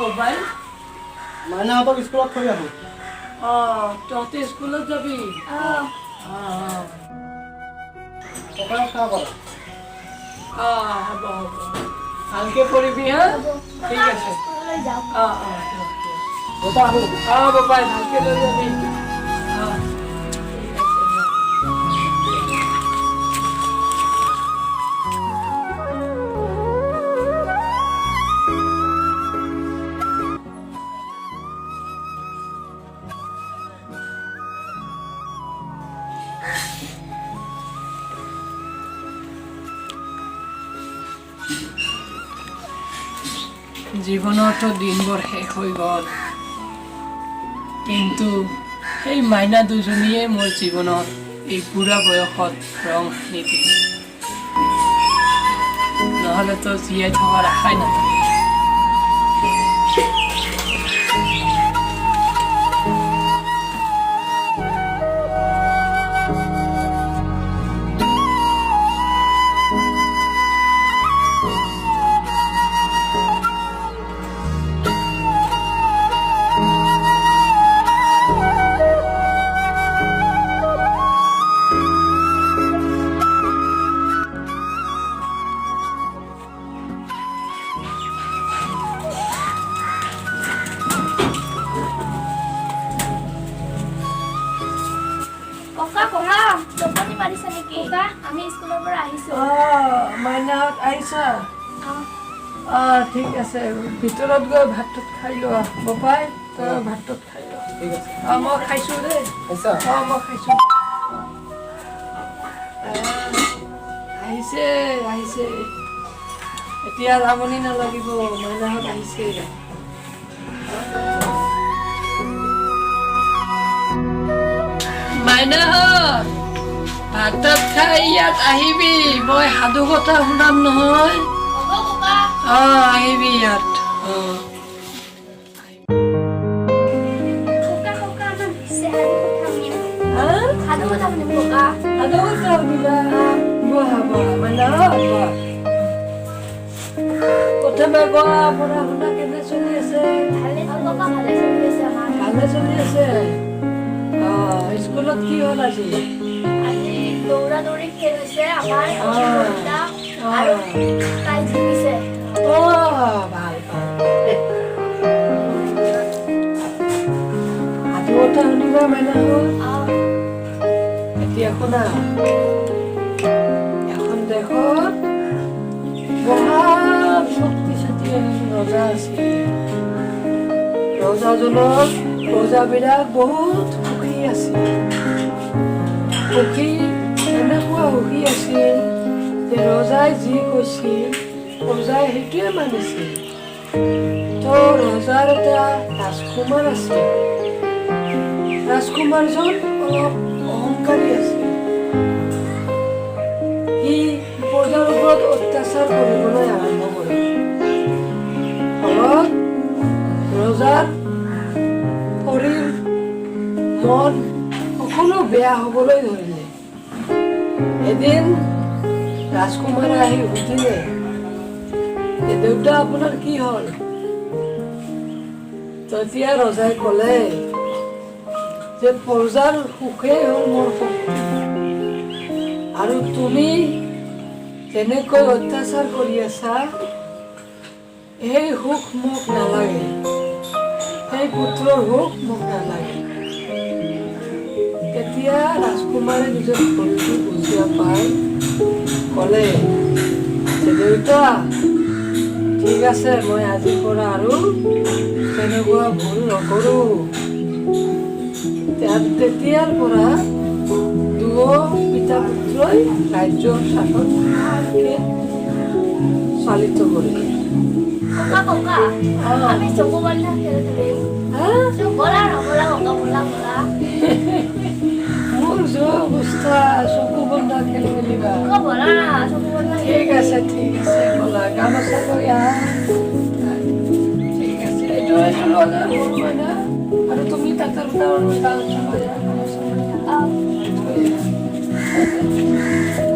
ববাই? মাইনাহঁতক স্কুলত থৈ আহোঁ। অঁ, তহঁতি স্কুলত যাবি? অঁ। অঁ। ককাক সেৱা কৰা। অঁ, হ'ব হ'ব, ভালকে পঢ়িবি হা। ঠিক আছে। স্কুললৈ যাওঁ। অঁ অঁ। দেউতা, আহোঁ। অঁ ববাই, ভালকে লৈ যাবি। অঁ, ঠিক আছে দিয়া। জীৱনৰতো দিনবোৰ শেষ হৈ গ'ল, কিন্তু সেই মাইনা দুজনীয়ে মোৰ জীৱনত এই বুঢ়া বয়সত ৰং সানি দিলে। নহ'লেতো জীয়াই থকাৰ আশাই নাথাকে। ককা, ককা, টোপনি মাৰিছা নেকি? ককা, আমি স্কুলৰ পৰা আহিছো। অঁ, মাইনাহঁত আহিছা? অঁ। অঁ, ঠিক আছে, ভিতৰত গৈ ভাতটোত খাই লোৱা। বপাই, তই ভাতটোত খাই লোৱা। ঠিক আছে। অঁ, মই খাইছোঁ দেই। খাইছা? অঁ, মই খাইছোঁ। আহিছে আহিছে, এতিয়া আমনি নালাগিব, মাইনাহঁত আহিছে। মাইনাহঁত, ভাত তাত খাই ইয়াত আহিবি, মই সাধু কথা শুনাম নহয়। হ'ব ককা। অঁ, আহিবি ইয়াত, অঁ। ককা, ককা, আমাৰ হৈছে সাধু কথা শুনিম। হা? সাধু কথা শুনিম ককা। সাধু কথা শুনিবা? বহা বহা মাইনাহঁত, বহা। প্ৰথমে কোৱা, পঢ়া শুনা কেনে চলি আছে? ভালে ককা, ভালে চলি আছে আমাৰ। ভালে চলি আছে। অঁ, স্কুলত কি হ'ল আজি? আজি দৌৰা দৌৰি খেল হৈছে আমাৰ। আৰু তাই জিকিছে। অঁ, ভাল ভাল। সাধু কথা শুনিবা মাইনাহঁত? অঁ। এতিয়া শুনা, এখন দেশত মহান শক্তিশালী এজন ৰজা আছিল। ৰজাজনৰ প্ৰজাবিলাক বহুত সুখী আছিল। সুখী, এনেকুৱা সুখী আছিল যে ৰজাই যি কৈছিল প্ৰজাই সেইটোৱে মানিছিল। তো ৰজাৰ এটা ৰাজকুমাৰ আছিল। ৰাজকুমাৰজন অলপ অহংকাৰী আছিল। সি প্ৰজাৰ ওপৰত অত্যাচাৰ কৰিবলৈ আৰম্ভ কৰিলে। ফলত ৰজাৰ শৰীৰ, মন সকলো বেয়া হ'বলৈ ধৰিলে। এদিন ৰাজকুমাৰে আহি সুধিলে যে দেউতা, আপোনাৰ কি হ'ল? তেতিয়া ৰজাই ক'লে যে প্ৰজাৰ সুখেই হ'ল মোৰ শক্তি, আৰু তুমি যেনেকৈ অত্যাচাৰ কৰি আছা, সেই সুখ মোক নালাগে, সেই পুত্ৰৰ সুখ মোক নালাগে। তেতিয়া ৰাজকুমাৰে নিজৰ ভুলটো বুজি পাই ক'লে যে দেউতা, ঠিক আছে, মই আজিৰ পৰা আৰু তেনেকুৱা ভুল নকৰোঁ। তেতিয়াৰ পৰা দুয়ো পিতা পুত্ৰই ৰাজ্যৰ শাসন ভালকে চালিত কৰিলে। ককা, ককা, আমি চকু বন্ধা খেল খেলিম। হা? বলা না, বলা ককা, বলা বলা। মোৰ যোৱা অৱস্থা, চকু বন্ধা খেল খেলিবা? ককা, বলা না, চকু বন্ধা খেল। ঠিক আছে, ঠিক আছে, ব'লা। গামোচা লৈ আহা। ঠিক আছে, এইটো এইটো লোৱা যা, সৰু মাইনা, আৰু তুমি তাতে গামোচা লৈ আহা, গামোচা লৈ আহা। থৈ আহা।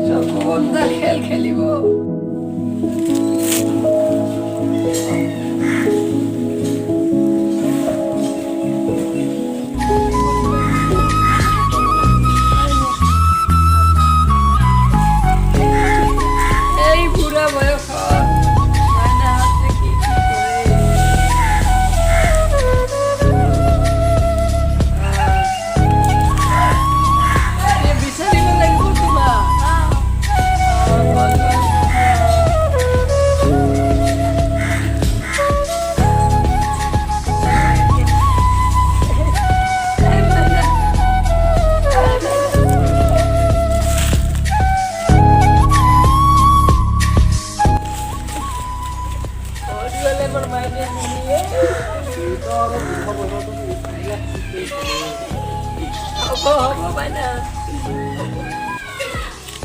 চকু বন্ধা খেল খেলিব। আৰু বুঢ়া বয়সতো এইবিলাক ঠিকেই। হ'ব হ'ব মাইনা,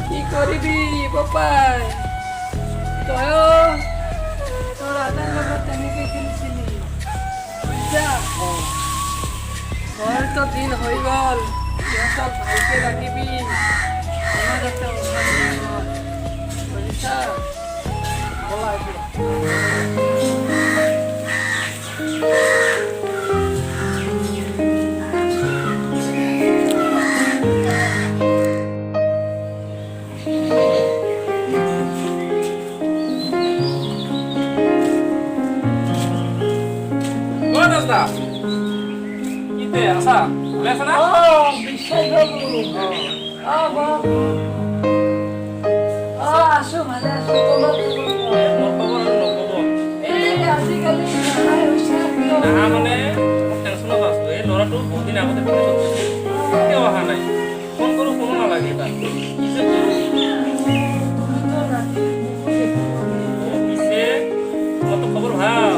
কি কৰিবি বোপাই, তয়ো তোৰ আদাৰ লগত তেনেকে খেলিছিলি, বুজিছা? মোৰতো দিন হৈ গ'ল, সিহঁতক ভালকে ৰাখিবি, আমাৰ যাতে অশান্তি নহয়, বুজিছা? ব'লা এতিয়া। ক'ত আছা? কিতে আছা? ভালে আছা না? অ বিশ্বাস বাবু, অ বহ। অ আছো, ভালে আছো। তোমাৰ খবৰ কোৱা? মোৰ খবৰ আৰু নক'ব। এই আজিকালি নাহাই হৈছে কিয়? নাহা মানে মই টেনচনত আছো। এই ল'ৰাটো বহুত দিন আগতে বিদেশত গৈছিল, এতিয়াও অহা নাই। ফোন কৰোঁ, ফোনো নালাগে তাৰ। কি যে কৰোঁ! তুমিতো ৰাতি মোকো দেখিব। পিছে তোমাৰতো খবৰ ভাল,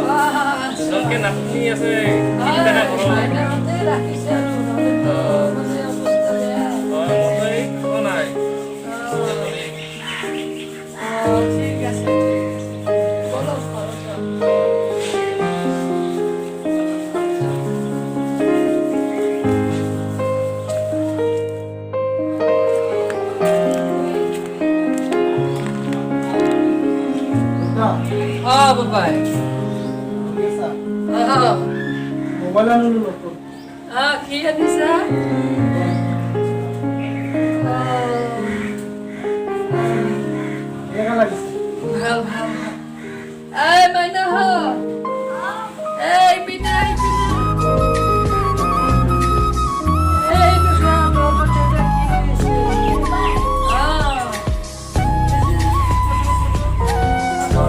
দুজনকে নাতনি আছে, খেলি থাকা ঘৰত। মাইনাহঁতে ৰাখিছে আৰু, নহ'লেতো মানে অৱস্থা বেয়া। হয়, মোৰতো এই খবৰ নাই। অ ঠিক আছে, ঠিক আছে, ব'লক ঘৰত যাওঁ। দেউতা। অ বাবাই। ঠিক আছা? অ। মোবাইল আনিলো নতুন। অ কি আনিছা? অ। কেনেকা লাগিছে? ভাল ভাল ভাল। এই মাইনাহঁত, এই ইপিনে, ইপিনে। এইটো চোৱা, তহঁতৰ দেউতাই কি কৰিছে। অ এই যে, ফটো, ফটো।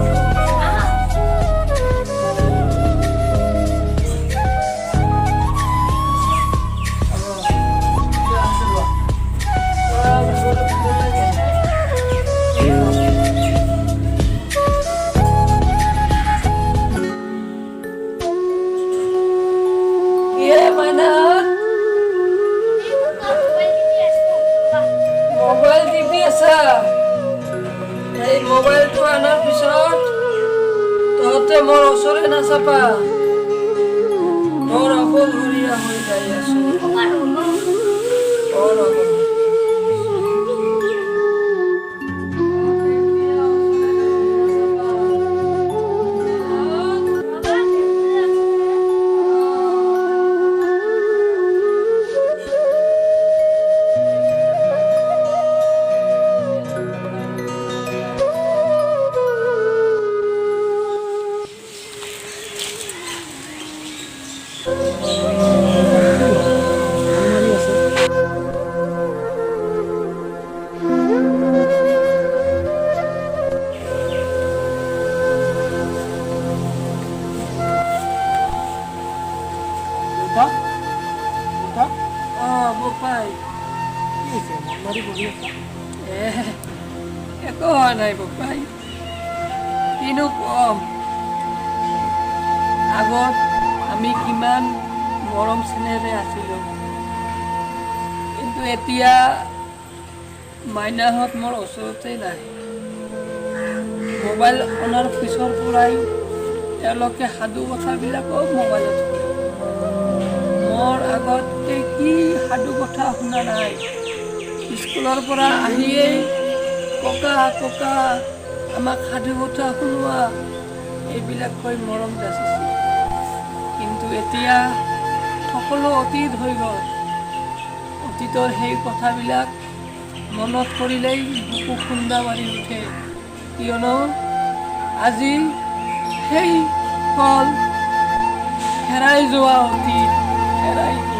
এতিয়া আছে, লোৱা। অ, বৰ ভাল লাগে। কিহে মাইনাহঁত? এই ককা, মোবাইল টিপি আছো, ৰ'বা। মোবাইল টিপি আছা? এই মোবাইলটো অনাৰ পিছত তহঁতে মোৰ ওচৰে নাচাপা। বৰ অকলশৰীয়া হৈ যাই আছো। ককা, ৰ'ব। বৰ অকলশৰীয়া। তহঁতে এতিয়া ওচৰে নাচাপা। ৰ'বা, দেউতা আহিছে। মাৰি আছে। দেউতা, দেউতা। অ বোপাই। কি হৈছে? মন মাৰি বহি আছা? এ একো হোৱা নাই বোপাই, কিনো কম। আগত আমি কিমান মৰম চেনেহেৰে আছিলোঁ, কিন্তু এতিয়া মাইনাহঁত মোৰ ওচৰতে নাই। মোবাইল অনাৰ পিছৰ পৰাই তেওঁলোকে সাধু কথাবিলাকো মোবাইলত শুনে। মোৰ আগতে কি সাধু কথা শুনা নাই! স্কুলৰ পৰা আহিয়েই "ককা, ককা, আমাক সাধু কথা শুনোৱা", এইবিলাক কৈ মৰম যাচিছিল। কিন্তু এতিয়া সকলো অতীত হৈ গ'ল। অতীতৰ সেই কথাবিলাক মনত পৰিলেই বুকু খুন্দা মাৰি উঠে, কিয়নো আজি সেই ফল হেৰাই যোৱা অতীত, হেৰাই যোৱা।